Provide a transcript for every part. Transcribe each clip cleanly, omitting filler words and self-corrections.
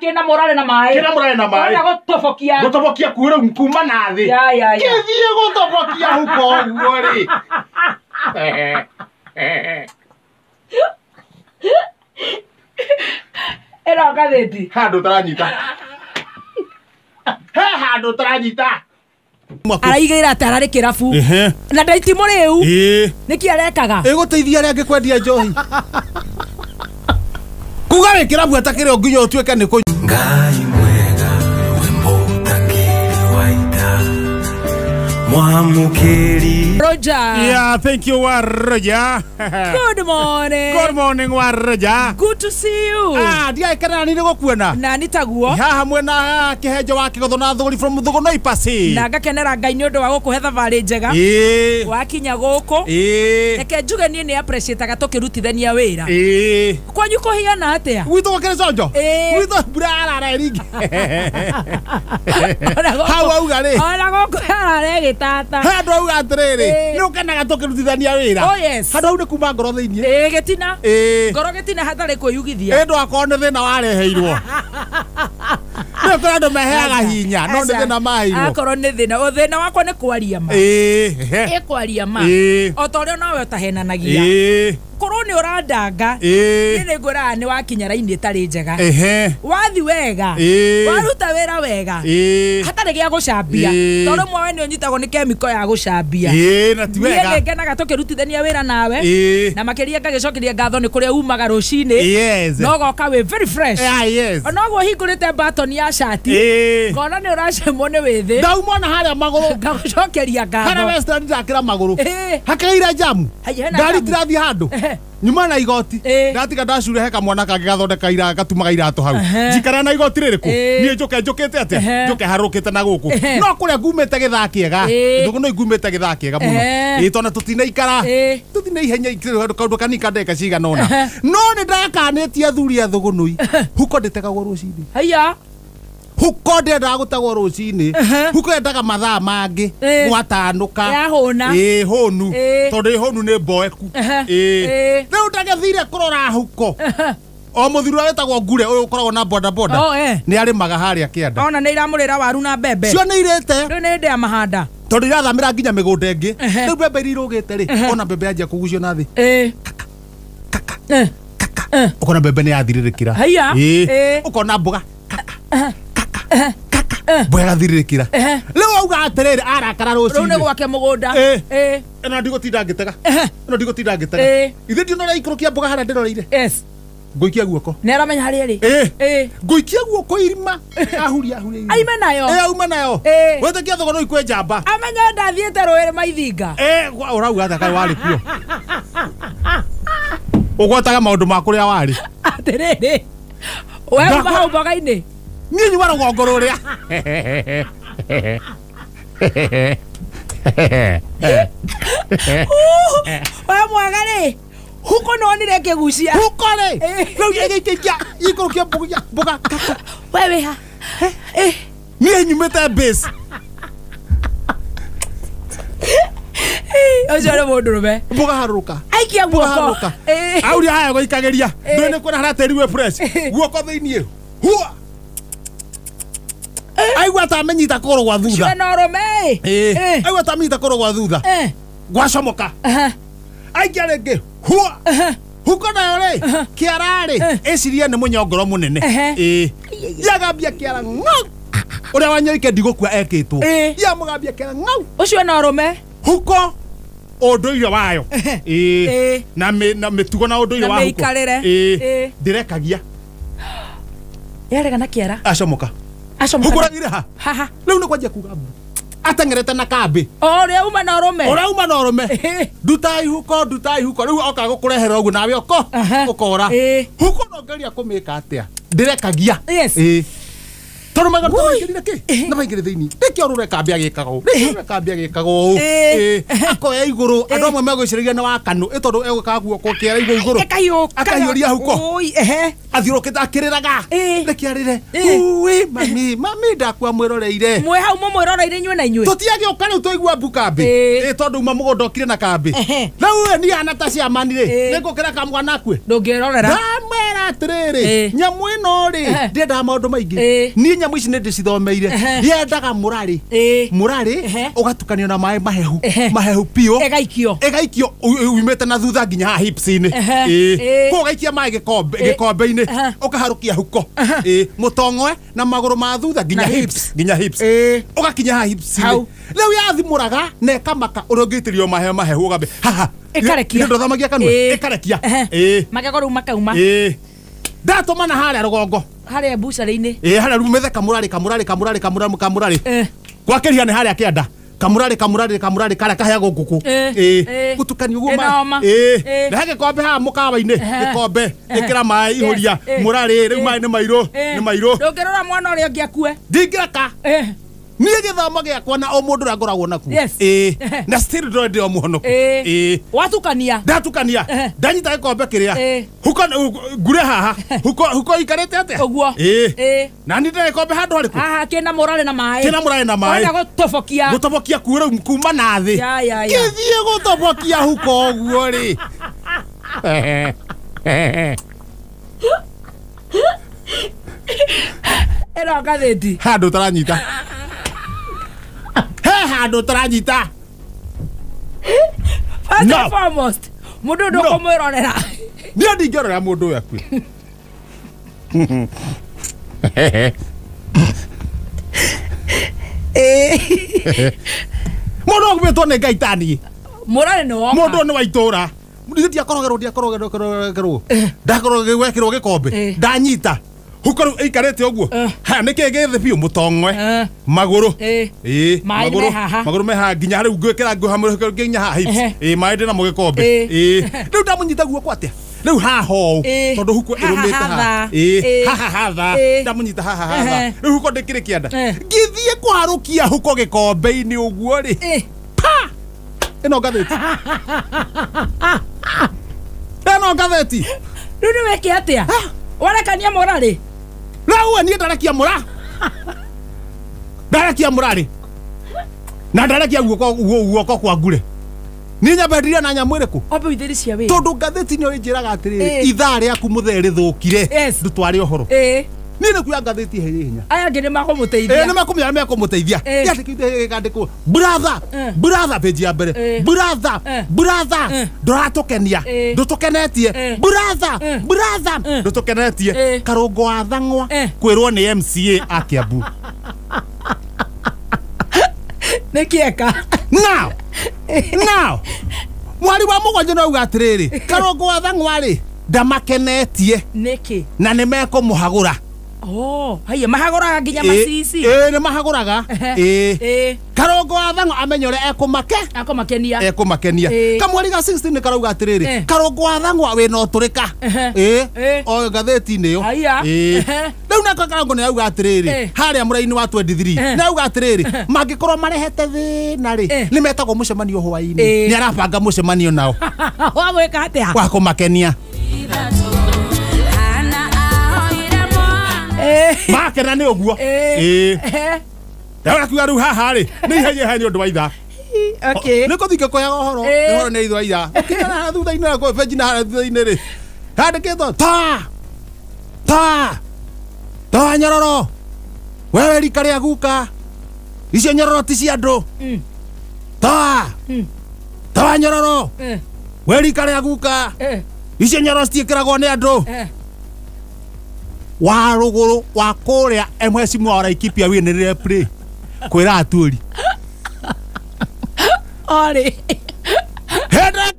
Kĩna mũrare na maĩ. Kĩna mũrare na maĩ. Ũrenda gũtobokia. Gũtobokia ku rĩu kuma na thĩ. Ya ya ya. Kĩthiĩ gũtobokia huko ũguo rĩ. Ĩno ngathĩti. Handũ ũtaranyita. He handũ ũtaranyita. Araigĩra atĩ ararĩ kĩrabu. Ehe. Na ndaiti mũrĩu. Ĩĩ. Nĩkĩ arekaga? Ĩgũteithia arĩa angĩ kwendia njohi. Kuga wĩ kĩrabu atakĩrĩ o nginya ũtuĩke nĩ kũ Ngai mwega wĩ mũtakĩrĩ wa ita mwamũkĩri Roger. Yeah, thank you, Waroja. Good morning. Good morning, Waroja. Good to see you. Ah, ndiaikana nĩ gũkuona. Na nĩ taguo. Haha mwena kĩhenjo wa kĩgotho na thũgũri from Thũgũnoi Pasi. Na ngakenera Ngai nĩ ũndũ wa gũkũhe thabarĩ njega. Ĩĩ. Wakinya gũkũ. Ĩĩ. Reke njuge niĩ nĩ appreciate-aga tũkĩrutithania wĩra. Ĩĩ. Kwanyu kũhiana atĩa? Gwitũ gũkĩrĩ conjo. Ĩĩ. Gwitũ mbura yarara ĩringi. Ona gũkũ- Hau auga rĩ. Ona gũkũ yarara ĩgĩtata. He andũ auga atĩrĩrĩ, Ĩĩ. nĩ ũkenaga tũkĩrutithania wĩra. Oh, yes. Handũ hau nĩ kuma ngoro thĩiniĩ. Ĩĩ gĩtina. Ĩĩ. Ngoro gĩtina hatarĩ kwĩyugithia. Ĩ ndwakorwo nĩ thĩna wareheirwo. Nĩ kũrĩ andũ meheaga hinya, no nĩ Aca. thĩna maheirwo. Akorwo nĩ thĩna. O thĩna wakwa nĩ kwaria ma. Ĩĩ. Ĩ kwaria ma. Ĩĩ. O ta ũrĩa nawe ũtahenanagia. Ĩĩ. Korwo nĩ ũrandanga. Ĩĩ. Niĩ nĩ ngwĩraga nĩ wakinya raini ĩtarĩ njega. Ehe. Wathi wega. Ĩĩ. Waruta wĩra wega. Ĩĩ. Hatarĩ gĩa gũcambia. Ĩĩ. Tondũ rĩmwe we nĩ ũnyitagwo nĩ kemiko ya gũcambia. Ĩĩ, na ti Niĩ wega. nĩ ngenaga tũkĩrutithania wĩra nawe. Ĩĩ. Na makĩria ngagĩcokeria ngatho nĩ kũrĩa umaga rũcinĩ. Yes. Na ũgoka wĩ very fresh. Ah, yes. Ona ũguo hingũrĩte batoni ya cati. Ĩĩ. Ngona nĩ ũracemwo nĩ wĩthĩ. Ndauma na harĩa magũrũ. Ngagũcokeria Harĩa ngatho. Western ndakĩra magũrũ. Ĩĩ. Hakĩgĩire jamu. Haiya, hena Ngari jamu. itirathiĩ handũ. Ehe. Nyuma na igoti. Ĩĩ. Ndatiga ndacure he kamwana kangĩ gathondeka ira gatumaga iratũ hau. Ehe. Njikara na igoti rĩrĩkũ? Ĩĩ. Niĩ njũke njũkĩte atĩa? Ehe. Njũke harũkĩte na gũkũ. Ehe. No kũrĩa ngumĩte gĩthaa kĩega. Ĩĩ. Thũgũnũi ngumĩte gĩthaa kĩega mũno. Ehe. Ĩĩ tondũ tũtinaikara. Ĩĩ. Tũtina ihenya ikĩrĩ kaũndũ kanini ka ndagĩka cigana ũna. Ehe. No nĩ ndakanĩtie athuri a Thũgũnũi. Huko ndĩtegagwo rũcinĩ. Haiya. Huko ndĩendaga gũtegwo rũcinĩ. Huko yendaga mathaa mangĩ Ĩĩ. gwatanũka. Yahũna. Ĩĩ hũnu. Ĩĩ. Tondũ ĩ hũnu nĩ mboeku. Ehe. Ĩĩ. Ĩĩ. Rĩu ndagĩthire kũrora huko. O mũthuri ũrĩa wĩtagwo Ngure ũyũ ũkoragwo na boda boda. Oh, eh. Nĩ arĩmaga harĩa kĩanda. Ona nĩ iramũrĩra waru na mbembe. Cio nĩ irĩte Rĩu nĩ hĩndĩ ya mahanda. tondũ irathamĩra nginya mĩgũnda ĩngĩ. Ehe. Rĩu mbembe iria irũgĩte rĩ, Ehe. ona mbembe yanjia kũgucio na thĩ. Ĩĩ. Kaka. Eh. Kaka. Eh. Ũkona mbembe nĩ yathirĩrĩkĩra. Haiya. Ĩĩ. Ĩĩ. Ũkona mboga. Kaka. Kaka. Kaka. Eh. Mboga ĩgathirĩrĩkĩra. Ehe. Rĩu auga atĩrĩrĩ arakara Rĩu nĩ rũcinĩ. gwake mũgũnda. Ĩĩ. Ĩĩ. Ĩno ndigũtinda ngĩtega. Ehe. Ĩno ndigũtinda ngĩtega. Ĩĩ. Ithe ndiona ũrĩa ikũrũkia mboga harĩa ndĩroreire. Yes. Ngũikia guoko. Nĩ aramenya harĩa ĩrĩ. Ĩĩ. Ĩĩ. Ngũikia guoko irima. Ahuria ahuria. irima. Aime nayo. Ĩĩ auma nayo. Ĩĩ. Wĩtĩkia Thũgũnũi kwĩ njamba. Amenye ndathiĩte rũĩ maithinga. Ĩĩ ũrauga atĩa kaĩ warĩ kuo? Ũgwataga maũndũ ma kũrĩa warĩ. Atĩrĩrĩ. We uma Ndakwa- hau mboga-inĩ. Niĩ nyuma rũgongo rũrĩa. We mwega rĩ. Huko nonire ĩkĩgucia. Huko rĩ. Ĩĩ. Rĩu ĩgĩikĩikia ikũrũkia mboga mboga kaka. We wĩ ha? Ĩĩ. Niĩ nyumĩte base. Ũcio nĩ mũndũrũme. Mboga harũrũka. Aikia Mboga guoko. harũrũka. Ĩĩ. Auria haya gũikagĩria. Ĩĩ. Ndũĩ nĩ kwĩna harĩa tĩri wĩ fresh. Guoko thĩiniĩ. Hua. Aigua ta amenyita kũgũrũ gwa thutha. Cio na ũrũme ĩ. Ĩĩ. Ĩĩ. Aigua ta amenyita kũgũrũ gwa thutha. Ĩĩ. Gwacomoka. Aha. Aikia rĩngĩ. Hua. Huko nayo rĩ, kĩara rĩ, ĩcirie nĩ mũnyongoro mũnene. Ehe. Ĩĩ. Yagambia kĩara ng'au. Ũrĩa wanyoike ndigũkua ekĩtwo. Ĩĩ. Yamũgambia kĩara ng'au. Ũcio na ũrũme. Huko ũndũire wayo. Ĩĩ. Ĩĩ. Na na mĩtugo na ũndũire Na wa huko. mĩikarĩre. Ĩĩ. Ĩĩ. Ndĩrekagia. Yarega na kĩara. Acomoka. Acomoka. Huko ũragire ha? Haha. Rĩu nĩ kwanjia kuga mbu. Ateng'erete na kambĩ. O ũrĩa uma na ũrũme. Ũrĩa uma na ũrũme. Ĩĩ. Ndutai huko, ndutai huko. Rĩu oka gũkũrehera ũguo nawe ũko. Aha. Ũkora. Ĩĩ. Huko no ngeria kũmĩka atĩa? Ndĩrekagia. Yes. Ĩĩ. Tondũ maigana Wui. maingĩrire kĩ? Na maingĩrire thĩinĩ. Nĩkĩo rũre kambĩ agĩkaga ũũ. Nĩkĩo rũre kambĩ agĩkaga ũũ. Ĩĩ. Ĩĩ. Akoya igũrũ. Andũ amwe megwĩciragia nĩ wa kanũ. Ĩ tondũ egwĩkaga guoko kĩara igũrũ igũrũ. Ĩkahiũka. Akahiũria huko. Ui, ehe. Athiũrũkĩte akĩrĩraga. Ĩĩ. Reke arĩre. Ĩĩ. Ui, mami, mami ndakua mwĩroreire. Mwĩ hau mũmwĩroreire inyuĩ na inyuĩ. Tũtiagĩũka rĩu twaigua mbu kambĩ. Ĩĩ. Ĩĩ, tondũ uma mũgũnda ũkire na kambĩ. Ehe. Rĩu ĩ, niĩ ana ta ciamani rĩ, Ĩĩ. nĩngũkĩra kamwana akue. Ndũngĩrorera. Ndamwĩra atĩrĩrĩ, Ĩĩ. nyamũ ĩno rĩ, Ehe. ndĩendaga maũndũ maingĩ. Ĩĩ. Niĩ nyamũ ici nĩndĩcithomeire. Ehe. Yendaga mũrarĩ. Ĩĩ. Mũrarĩ Ehe. ũgatukanio na maĩ mahehu. Ehe. Mahehu piũ. Ĩgaikio. Ĩgaikio umĩte na thutha nginya haha hips-inĩ. Ehe. Ĩĩ. Ĩĩ. Kũu ũgaikia maĩ gĩkombe Ĩĩ. gĩkombe-inĩ Ehe. ũkaharũkia huko. Ĩĩ, mũtong'oe na magũrũ ma thutha nginya Na hips, hips. nginya hips. Ĩĩ. Ũgakinya haha hips-inĩ. Hau. Rĩu yathimũraga na ĩkamaka ũrĩa ũngĩitĩrĩrio maĩ mahehu ũgambe haha. Ĩkarekia. Nĩ ndũthamagia kanua. Ĩĩ. Ĩkarekia. Ehe. Ĩĩ. Magego rĩu makauma. Ĩĩ. Ndatũmana harĩa rũgongo. Harĩa mbucarĩ-inĩ. Ĩĩ, harĩa rĩu mĩthe kamũrarĩ kamũrarĩ kamũrarĩ kamũrarĩ kamũrarĩ. Eh. Gwakĩria nĩ harĩa kĩanda. Kamũrarĩ kamũrarĩ kamũrarĩ karĩa kaheagwo ngũkũ. Ĩĩ. Ĩĩ. Ĩĩ. Gũtukanio ũguo Ĩna maĩ. homa. Ĩĩ. Ĩĩ. Rehe gĩkombe haha mũkawa-inĩ. Ehe. Gĩkombe. Ehe. Ĩkĩra maĩ ihũria. Yes. Ĩĩ. Mũrarĩ rĩu Ĩĩ. maĩ nĩ mairũ. Ĩĩ. Nĩ mairũ. Ndũngĩrora mwana ũrĩa ũngĩ akue. Ndingĩreka. Eh. Niĩ gĩthomo gĩakwa na o mũndũ ũrĩa ngoragwo nakuo. Yes. Ĩĩ. Ehe. Na still ndĩrĩ ndĩ o mũhonoku. Ĩĩ. Ĩĩ. Watukania. Ndatukania. Ehe. Ndanyita gĩkombe kĩrĩa. Ĩĩ. Huko ngure haha. Huko huko ikarĩte atĩa? Ũguo. Ĩĩ. Ĩĩ. Na nĩ ndĩrĩ gĩkombe handũ harĩkũ? Haha kĩna mũrarĩ na maĩ. Kĩna mũrarĩ na maĩ. Ũrenda gũtobokia. Gũtobokia kuo rĩu kuma na thĩ. Ya, ya, ya. Gĩthiĩ gũtobokia huko ũguo rĩ. Ĩno ngathĩti. Handũ ũtaranyita. He handũ ũtaranyita. First No. and foremost, mũndũ ũyũ No. ndũkũmwĩrorera. Niĩ ndingĩrorera mũndũ ũyũ akue. Ĩĩ. Mũndũ ũgumĩtwo nĩ Ngai ta niĩ. Mũrarĩ nĩ woka. Mũndũ ũyũ nĩ wa itũra. Ithe ndiakorogerwo ndiakorogerwo ndakorogwo gwekĩrwo gĩkombe Eh. ndanyita huko rĩu ĩikarĩte ũguo Eh. haya nĩkĩ gĩthĩ biũ mũtong'oe Eh. magũrũ Eh. ĩĩ Maĩ magũrũ me haha. magũrũ me haha nginya rĩu ngwĩkĩra ngũhamũrĩke nginya haha hips Ehe. ĩĩ maĩ ndĩnamo gĩkombe Eh. ĩĩ rĩu ndamũnyita guoko atĩa rĩu haha ũũ Eh. tondũ huko Haha ĩrũmĩte haha hatha. ĩĩ Eh. haha hatha Eh. ndamũnyita haha hatha Ehe. rĩu huko ndĩkĩrĩ kĩanda Eh. ngĩthiĩ kũharũkia huko gĩkombe-inĩ ũguo rĩ Ĩĩ. pa ĩno ngathĩti ĩno ngathĩti Rĩu nĩ weke atĩa? Warekania mũrarĩ. rĩu niĩ ndarekia mũra ndarekia mũrarĩ na ndarekia guoko guoko kwa ngure niĩ nyambe ndirie na nyamũ ĩrĩkũ Wambe ũithĩrĩcie wĩra. tondũ ngathĩti nĩyo ĩnjĩraga atĩrĩrĩ Ĩĩ. ithaa rĩaku mũthee rĩthũkire Yes. ndũtware ũhoro Ĩĩ. niĩ nĩ kuoya ngathĩti ĩhĩ hinya Aya angĩ nĩ ĩĩ makũmũteithia. nĩ mekũmenya nĩ mekũmũteithia Ĩĩ. yandĩkĩte gĩkandĩkwo brother Eh. brother page ya mbere Ĩĩ. brother Eh. brother Eh. ndũratũkenia Ĩĩ. ndũtũkenetie Eh. brother Eh. brother Eh. ndũtũkenetie Ĩĩ. karũngo wa thang'wa Eh. kwĩrwo nĩ MCA a Kiambu Nĩ kĩeka. now now mwari wa mũgwanja no auga atĩrĩrĩ karũngo wa thang'wa rĩ ndamakenetie Nĩkĩ? na nĩ mekũmũhagũra Oh, haiya mahagũraga nginya macici. ĩĩ nĩ mahagũraga ĩĩ Ĩĩ. karũngo wa thang'wa amenye ũrĩa ekũmake Akũmakenia. ekũmakenia Ĩĩ. kamweri ga 16 nĩ karauga atĩrĩrĩ Eh. karũngo wa thang'wa wĩna ũtũrĩka Ehe. ĩĩ Ĩĩ. o ngathĩti-inĩ ĩyo Haiya. Ĩĩ. Ehe. rĩu nako karũngo nĩ auga atĩrĩrĩ Eh. harĩa mũraini wa 23 Eh. nĩ auga atĩrĩrĩ mangĩkorwo marehete thĩna rĩ Eh. nĩ metagwo mũcemanio hwaĩ-inĩ Ĩĩ. nĩ arabanga mũcemanio nao Wa gwĩka atĩa? wa kũmakenia Ĩĩ. makena nĩ ũguo Ĩĩ. ĩĩ Ehe. rĩu akiuga rĩu haha rĩ nĩ ihenya ihenya nĩ ũndũ wa ithaa Okay. nä kå thiä kå heaga å horo Ĩĩ. å horo nä itho ira å haha thutha-inä kå benji na harĩa thutha-inä rä handä kä two ta ta ta nyororo wewe rika rĩa guka icio nyororo ti cia andũ Mm. ta Mm. ta nyororo Eh. we rika rĩa guka Eh. icio nyororo citiĩkĩragwo nĩ andũ Eh. wa rũgũrũ wa kũrĩa mheshimiwa wa Laikipia wĩ play kwĩra atũri Orĩ. hĩndĩ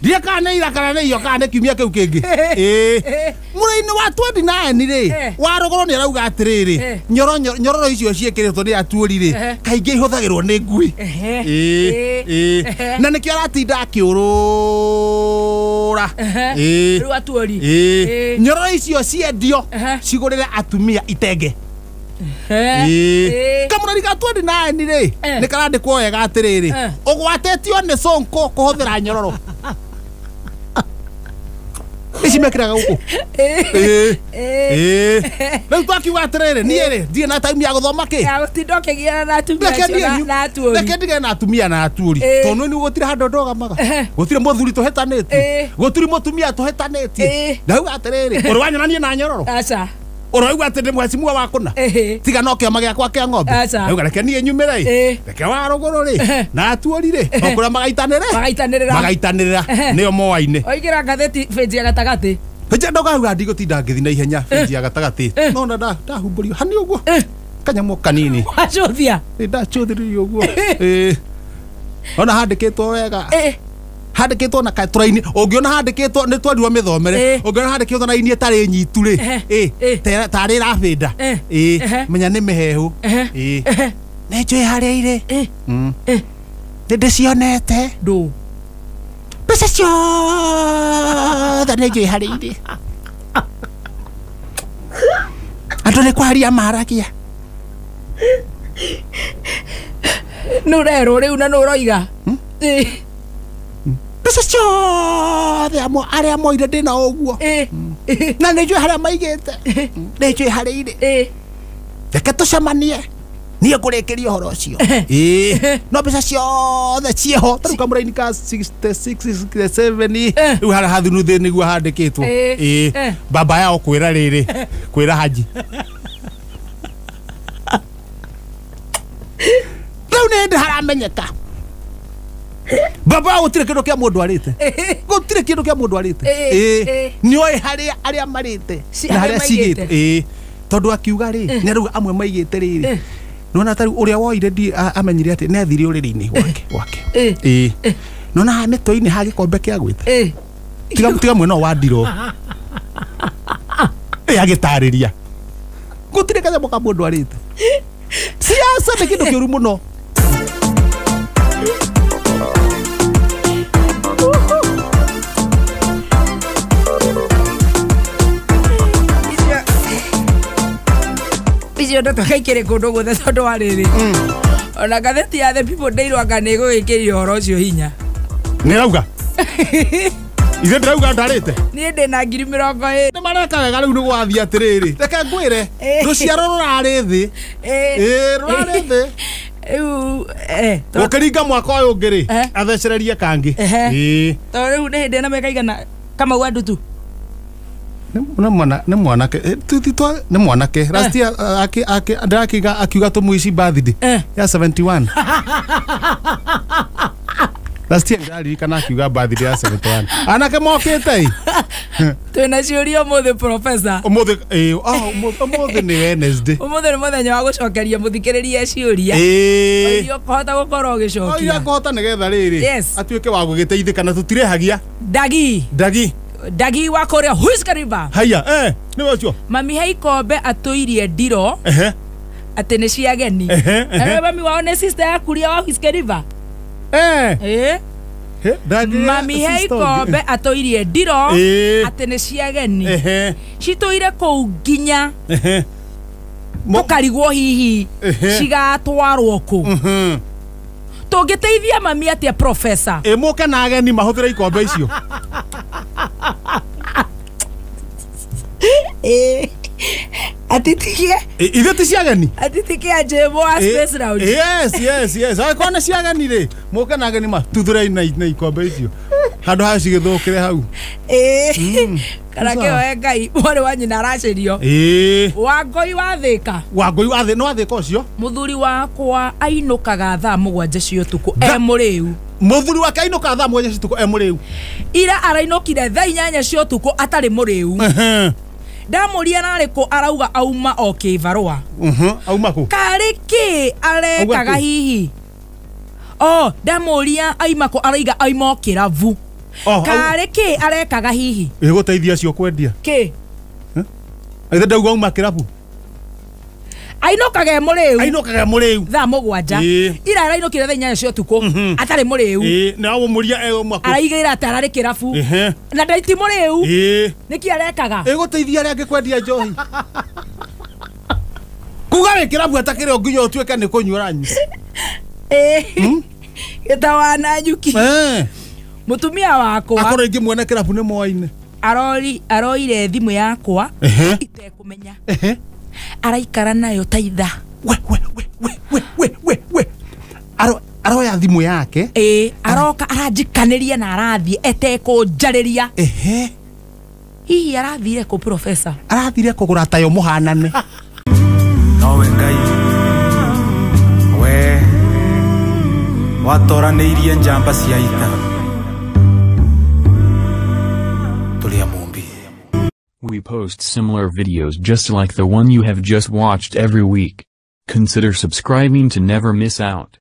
ndiä kana nä ira kana nä iyo kana nä kiumia kä u kä ngä må-inä wa 29 rä Eh. wa rå goro nä arauga atä rä rä Eh. nyororo icio ciäkä rä two nä atuåri rä Eh. kaingä ihå thagä rwo nä ngui Ehe. Ĩĩ, Ĩĩ. ĩĩ. Ehe. na nä kä o aratinda akä å rå ra Ehe. Rĩu atuori. Ĩĩ. nyororo icio ciendio Ehe. cigå rä re atumia itenge Ehe. Ĩĩ. kamũrari ga 29 rĩ Eh. nĩ karandĩkwo wega atĩrĩrĩ Eh. ũgwatĩtio nĩ sonko kũhũthĩra nyororo Ici mekĩraga gũkũ. Ĩĩ. Ĩĩ. Rĩu twakiuga atĩrĩrĩ, niĩ rĩ, ndirĩ na time ya gũthoma kĩ. Ya gũtinda ũkĩgiana na atumia Reke acio ndige na atuũri. Reke ndige na atumia na atuũri. Ĩĩ. Tondũ nĩ gũtirĩ handũ ndũgamaga. Gũtirĩ mũthuri tũhĩtanĩtie. Ĩĩ. Gũtirĩ mũtumia tũhĩtanĩtie. Ĩĩ. Ndauga atĩrĩrĩ, ũrĩ wanyona niĩ na nyororo. Aca. Ũroigua atĩ ndĩ mheshimiwa wa kũna. Ĩhĩ. Tiga no kĩama gĩakwa kĩa ng'ombe. Aca. Ndauga reke niĩ nyumĩre ĩ. Ĩĩ. Reke wa rũgũrũ rĩ, na atuũri rĩ, o kũrĩa magaitanĩre. Magaitanĩrĩra. Magaitanĩrĩra. Nĩo moaine. Oigĩra ngathĩti benji ya gatagatĩ. Benji ndauga ndigũtinda ngĩthiĩ na ihenya benji ya gatagatĩ. No na ndahumbũrio hani ũguo. Kanyamũ kanini. Wacũthia. Nĩ ndacũthĩrĩria ũguo. Ĩĩ. Ona handĩkĩtwo wega. Handĩkĩtwo na tũraini ũngĩona handĩkĩtwo nĩ twarirwo mĩthomere ũngĩona handĩkĩtwo na raini ĩtarĩ nyitu rĩ ĩ tarĩ ĩrabĩnda ĩ menya nĩ mĩhehu ĩ nĩ njũĩ harĩa irĩ nĩ ndĩcionete ndũ mbeca ciothe nĩ njũĩ harĩa irĩ andũ nĩ kwaria maragia nĩ ũrerwo rĩu na nĩ ũroiga mbeca ciothe arĩa moire ndĩna ũguo na nĩ njũĩ harĩa maigĩte nĩ njũĩ harĩa irĩ reke tũcemanie niĩ ngũrĩkĩria ũhoro ũcio ĩĩ no mbeca ciothe ciĩho ta rĩu kamũraini ka 66 67 rĩu harĩa hathunuthĩ nĩguo handĩkĩtwo ĩĩ baba yao kwĩra rĩrĩ kwĩra Haji rĩu nĩ hĩndĩ haramenyeka baba gũtirĩ kĩndũ kĩa mũndũ arĩte gũtirĩ kĩndũ kĩa mũndũ arĩte ĩĩ nĩoĩ harĩa arĩa marĩte na harĩa cigĩte ĩĩ tondũ akiuga rĩ nĩ arauga amwe maigĩte rĩrĩ nĩwona ta rĩu ũrĩa woire amenyire atĩ nĩ athire ũrĩrĩ-inĩ gwake ĩĩ nĩwona haha mĩtwe-inĩ ha gĩkombe kĩa gwĩte tiga mwena wa ndirũ ĩĩ agĩtarĩria gũtirĩ kanyamũ ka mũndũ arĩte siasa nĩ kĩndũ kĩũru mũno. Icio ndeto kaikĩrĩ kũndũ guothe tondũ wa rĩrĩ ona ngathĩti ya The People ndĩirwanga nĩ ĩgũgĩkĩria ũhoro ũcio hinya nĩ rauga ithe ndĩrauga ndarĩte niĩ ndĩna 20,000 nĩ mareka wega rĩu nĩ gwathiĩ atĩrĩrĩ reke ngwĩre rũciaro rũrarĩ thĩ ĩĩ rũrarĩ thĩ rĩu gũkĩringa mwaka ũyũ ũngĩ rĩ athecererie kangĩ ĩĩ tondũ rĩu nĩ hĩndĩ ĩna mĩaka igana Kamau wa Ndutu nĩ mwanake nĩ mwanake last year ndĩrakiuga akiuga tũmũici birthday ya 71 last year ndĩraririkana akiuga birthday ya 71 anake mokĩte twĩna ciũria ũmũthĩ professor ũmũthĩ ũmũthĩ nĩ Wednesday ũmũthĩ nĩ mũthenya wa gũcokeria mũthikĩrĩria ciũria iria ũkũhota gũkorwo ũgĩcokia iria ngũhota nĩgetha rĩrĩ atuĩke wa gũgĩteithĩka na tũtirĩhagia Dagi wa kũrĩa Whisker River. Haya, nĩwe ũcio. Mami he ikombe atũirie ndiro atĩ nĩ cia ageni. Na mami wao nĩ sister yaku ria wa Whisker River. Mami he ikombe atũirie ndiro atĩ nĩ cia ageni. Citũire kũu nginya tũkarigwo hihi cigatwarwo kũ. Tũngĩteithia mami atĩa professor? Ĩ mũke na ageni mahũthĩre ikombe icio. Atitikie ithe ti cia ageni atitikie anjĩmwo wa Space Lounge. Yes angĩkorwo nĩ cia ageni rĩ mũke na ageni matuthũre na ikombe icio handũ ha cigĩthũkĩre hau kana kĩoe Ngai mwarĩ wa nyina aracerio Wangũi wa Thĩka Wangũi wa Thĩka nĩ wa Thĩka ũcio mũthuri wakwa ainũkaga thaa 7 cia ũtukũ e mũrĩu mũthuri wake ainũkaga thaa 7 cia ũtukũ e mũrĩu ira arainũkire thaa 8 cia ũtukũ atarĩ mũrĩu ndamũria narĩ kũ arauga auma o kĩbarũa auma kũ karĩ kĩ arekaga hihi o ndamũria aima kũ arauga aima o kĩrabu karĩ kĩ arekaga hihi ĩgũteithia acio kwendia kĩ ithe ndauga auma kĩrabu ainũkaga e mũrĩu ainũkaga e mũrĩu thaa 7 ira arainũkire thaa 8 cia ũtukũ atarĩ mũrĩu na wamũria auma kũ araigĩra atĩ ararĩ kĩrabu na ndaiti mũrĩu nĩkĩ arekaga ĩgũteithia arĩa angĩ kwendia njohi kuga wĩ kĩrabu atakĩrĩ o nginya ũtuĩke nĩ kũnyua ũranyua gĩtawa na nyuki mũtumia wakwa akorwo ingĩ mwene kĩrabu nĩ moaine Arori aroire thimũ yakwa itekũmenya. Araikara nayo ta ithaa. We we we we we we we we. Aro aroya thimũ yake. Ĩĩ, aroka aranjikanĩria na arathiĩ etekũnjarĩria. Hihi arathire kũ professor? Arathire kũgũra tayo mũhanane. Nowe Ngai we watoranĩirie njamba cia ita tũrĩ a Mũmbi. We post similar videos just like the one you have just watched every week. Consider subscribing to never miss out.